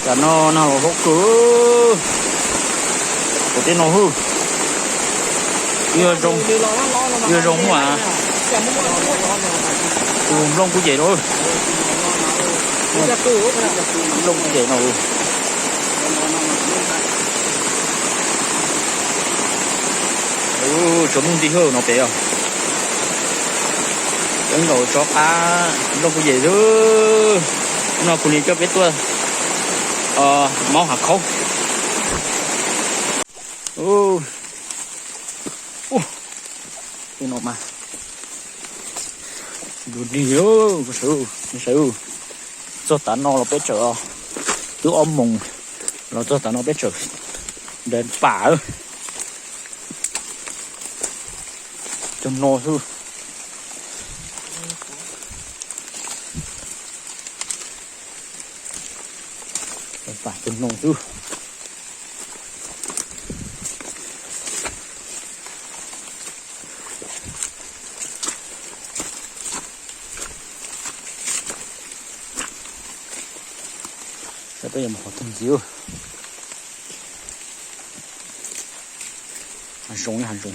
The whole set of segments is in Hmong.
Tam no nag los hlob kawg, tom tej no hwj. Yog zoo, yog zoo muaj tus nplooj kuj yem no. Nplooj kuj yem no. Tsov muaj nti hwj no pem os. Peb nkaus tso qab nplooj kuj yem xwb. No kuv niam coj peb tuaj maub hav khaub. Tej no mas du dig, sawv, txog tav no los peb tseem, twb ob moos los txog tav no peb tseem nrad pam cog no xwb. Pam cog no xwb. Saib peb yuav mus qhov twg ntxiv. Hav zoov, hav zoov.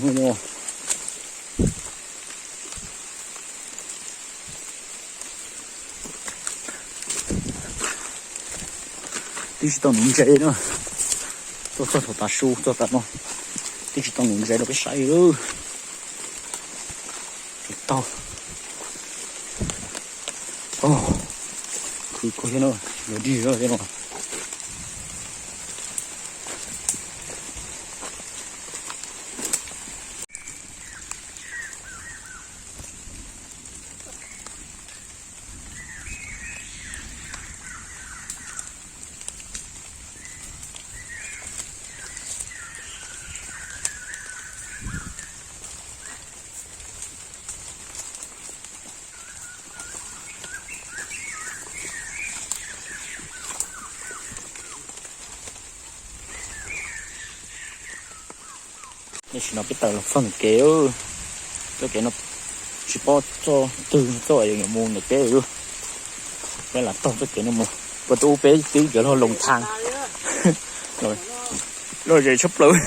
Twb tsis tau nuv ntses na. Tuaj txog thaum tav su txog tav no twb tsis tau nuv ntses rau peb saib li. Tsis tau. Khwv kawg thiab no, yuav dig thiab no. Tam sim no peb tawm los txog ntawm kev, txoj kev no tsis paub txoj twg txoj yuav mus ntawm peb. Peb lam taug txoj kev no mus, puas tau peb twb cov log loos thas, lom zem tshaj plaws.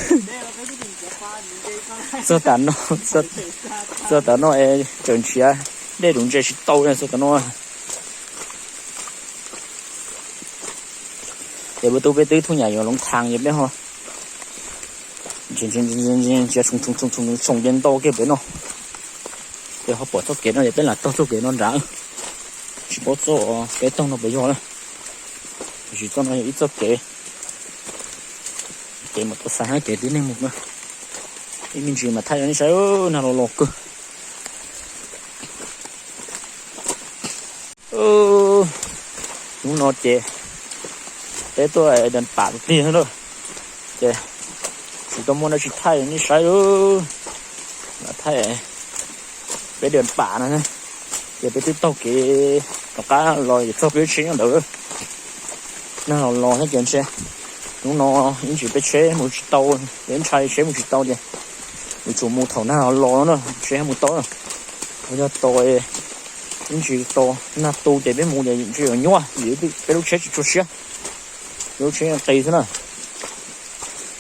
Txog tam no, txog tam no es tseem nrhiav dej nuv ntses tsis tau txog tam no. Ces puas tau peb twb thub nyam yuav loov thas ces peb ho nrhiav tsoo tsoo tsoo tsoo ces ntau kiag pem no. Ces ho pom txoj kev no ces peb lam taug txoj kev no nrad. Tsis paub txoj peb taug no puas yog na. Tiam sis txoj no yog ib txoj kev, kev mus tau xav hab kev tib neeg mus na. Ib me ntsis mas thaij rau nej saib, nag los los kawg. Hnub no ces peb tuaj dab pam tiag tiag na, ces tsis tau muaj dab tsi thaij nej saib. Lam thaij peb dab pam no, ces peb twb taug kev rov qab los ces txog peb lub tsheb nyob ntawd. Nag los los thiab ces ntshe hnub no ib ntsis peb tsheb mus tsis tau, peb ntshai tsheb mus tsis tau ces yuav tsum mus thaum nag los los no na tsheb mus tau. Yog tos ib ntsis tos nag tu ces peb mus ces ntshe yuav nyuaj vim peb lub tsheb tsis tshua siab, peb lub tsheb qis xwb na.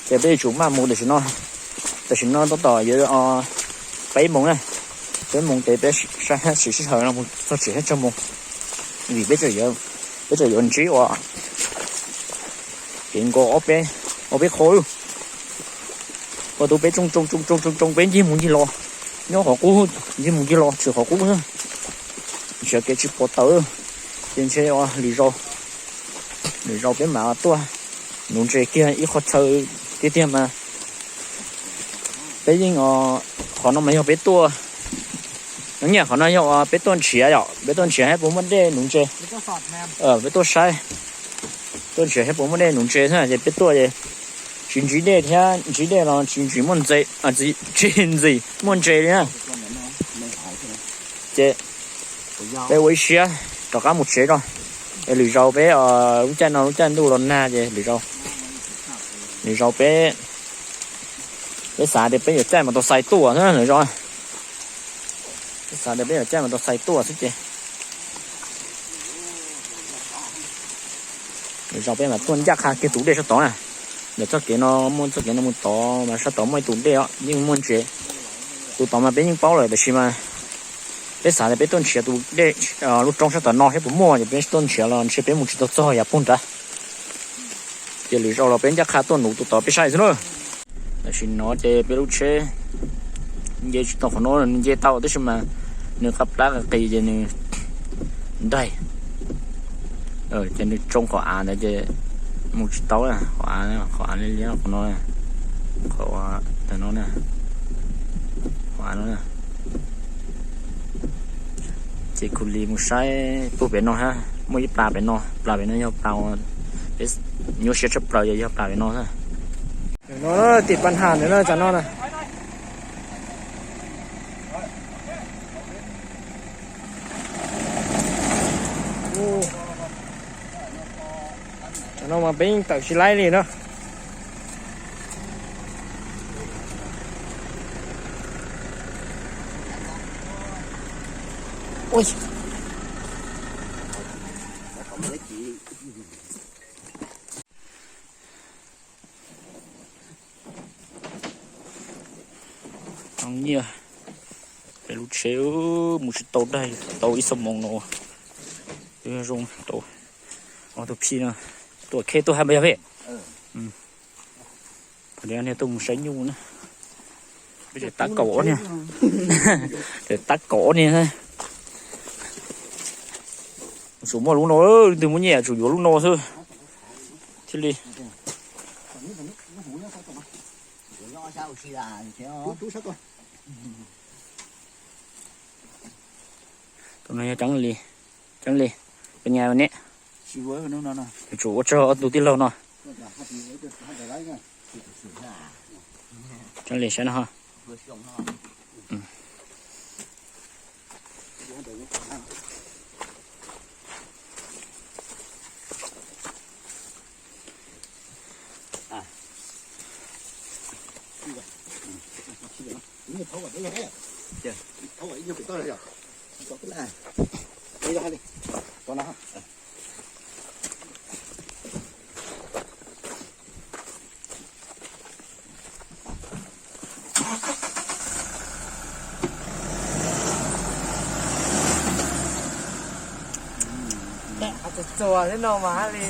Ces peb yuav tsum maj mus tam sim no, tam sim no tab tom yuav peb moos na, peb moos ces peb saib sij hawm no mus txog tsev thiab tso mus, vim peb tseem yuav ntsib ua kev nkaus ob peb qho lawm. Ua tus peb tsoo tsoo tsoo tsoo tsoo peb ncig mus ncig los, nyob qhov qub ncig mus ncig los tshwm qhov qub xwb, nrhiav kev tsis pom tawm. Ces ntshe ua lwm zaus, lwm zaus peb mam tuaj nuv ntses kiag ib qho chaw tiag tiag mas peb yeej, qhov no mas yog peb tuaj, nyiaj qhov no yog peb tuaj nrhiav yom, peb tuaj nrhiav saib puas muaj dej nuv ntses. Peb tuaj saib, tuaj nrhiav saib puas muaj dej nuv ntses xwb ces peb tuaj ces tsis ntsib dej thiab, ntsib dej los tsis ntsib muaj ntses, tsis ntxim muaj ntses li na. Ces peb ua ib siab rov qab mus tsev tso. Es lwm zaus peb, lub caij no lub caij ntuj los nag ces lwm zaus, lwm zaus peb, peb xav tias peb yuav caij mas tau xais tuaj xwb lwm zaus. Peb xav tias peb yuav caij mas tau xais tuaj xwb ces, Zaum peb mas tuaj ncaj qha kiag tus dej sab tod na. Ntawm txoj kev no, muaj txoj kev no mus tod mas sab tod muaj ib tus dej os, yeej muaj ntses. Tus tod mas peb yeej paub lawm, tab sis mas peb xav tias peb tuaj nrhiav tus dej, lub roob sab tom no thiab puas muaj, ces peb tuaj nrhiav los ntshe peb mus tsis tau txog yav puag nrad. Ces lwm zaus los peb ncaj qha tuaj nuv tus tod peb saib xwb na. Tam sim no ces peb lub tsheb nce tsis tau qhov no, nws nce tau tab sis mas nws qab plab qis qis ces nws nraig. Ces nws tsoo qhov av ntawd ces mus tsis tau, qhov av, qhov av liab liab qhov no, qhov, tag no na, qhov av no na. Ces kuv li mus saib puag pem no hab, muaj ib plas pem no, plas pem no yog plas uas peb nyuaj siab tshaj plaws, yog plas pem no xwb. No tim pas nhas ntawm no, tam no na. Tam no mas peb yeej tawm tsis laib li na. Nyiaj, peb lub tsheb mus tsis tau dab tsi, tau ib xuab moos no. Zoo tau ob tug phij no, tuaj kheb tuaj hab npawg yog peb. Niag tuaj mus saib nyuj na. Peb tseem tab kaum ob niag, tseem tab kaum ob niag. Tsum muaj lub no, leej twg muaj nyiaj tsum yuav lub no xwb thiaj li. Tus no yog Tseeb Li, Tseeb Li, peb nyab ne. Yuav tsum ua tsaug ob tug tij laug no. Tseeb Li saib no. Txuas txuas thiab no mas haj li.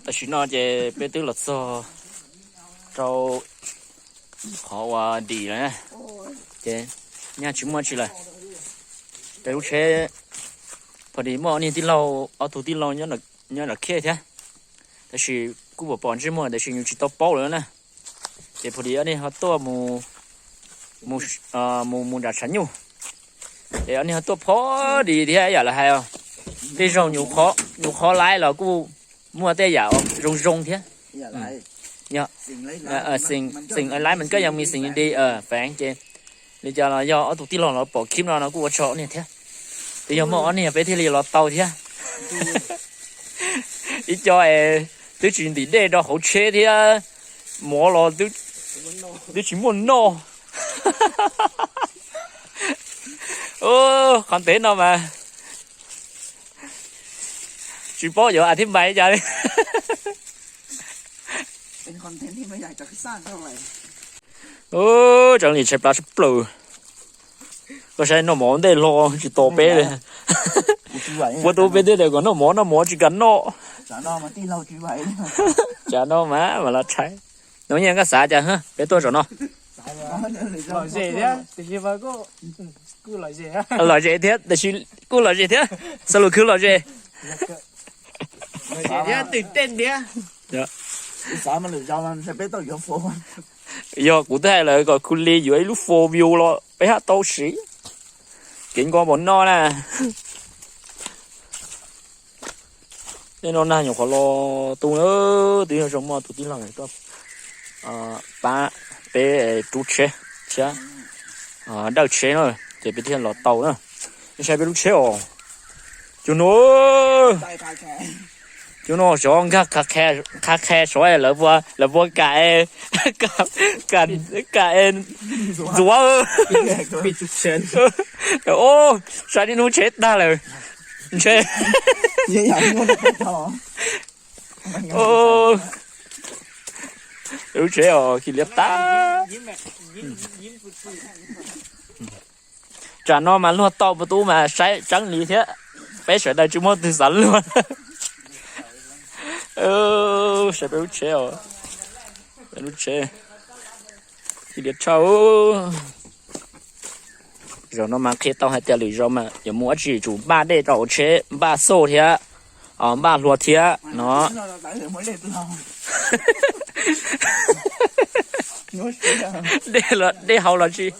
Tam sim no ces peb twb los txog rau qhov uas dim lawm na, ces nyaj tsis muaj tsi lawm. Peb lub tsheb, pom li muaj ob niag tij laug, ob tug tij laug nyob nram khej thiab, tab sis kuj pom pom ntsej muag tab sis yus tsis tau paub lawm na. Ces pom li ob niag ho tuaj mus, mus nram tshav nyuj, ces ob niag ho tuaj phov dim thiab yam lawv hais os. Tej zaug nyuj qhov laib los kuj muaj tej yam zoo zoo thiab. Yog, xeem laib mas koj yog mis xeem li feev ces li cas los yog ob tug tij laug los pom clip no no kuj ua tsaug ob niag thiab. Twb yog muaj ob niag peb thiaj li los tau thiab. Ib co es twb tsis ntim dej rau hauv tsheb thiab, mov los twb tsis muaj noj. Qhov ntev no mas tsis paub yuav a thib npais li cas li. Tseeb li tshaib plab sab plaws. Koj saib noj mov ntej hlo tsis tos peb li. Puab tub peb twb tias kom noj mov, noj mov tsis kam noj. Tsam no mas mas los tshaib. Nws nyiaj koj xav cas peb tuaj zaum no? Lom zem thiab, tiam sis lom zem thiab, tiam sis kuj lom zem thiab. Xav lus khwv lom zem. Lom zem thiab, twm tej thiab. Yog kuv twb hais lawm kom kuv li yuav ib lub four wheel los peb haj tau siv. Kev nko npaum no na. Tej no nag nyuam qhuav los tu na, twb yog zoo muaj tus tij laug tuaj pab peb rub tsheb thiab dawj tsheb na, ces peb thiaj los tau na. Saib peb lub tsheb os. Cov no, cov no xyov nkag qha qha sav lawv puas kam, kam ntxuav. Saib lub tsheb tag lawm, ntshe lub tsheb os, khi liab tag. Tsam no mas luag tau puv tub mas saib tseeb li thiab, peb sawv daws tsis muaj twg xav luag. Saib peb lub tsheb os, peb lub tsheb khi liab tshaj. Zaum no mas qhia tau hais tias lwm zaus mas yuav mus ua tsis tsum npaj dej rau hauv tsheb, npaj xauj thiab, npaj hlua thiab no. Dej hauv los tsis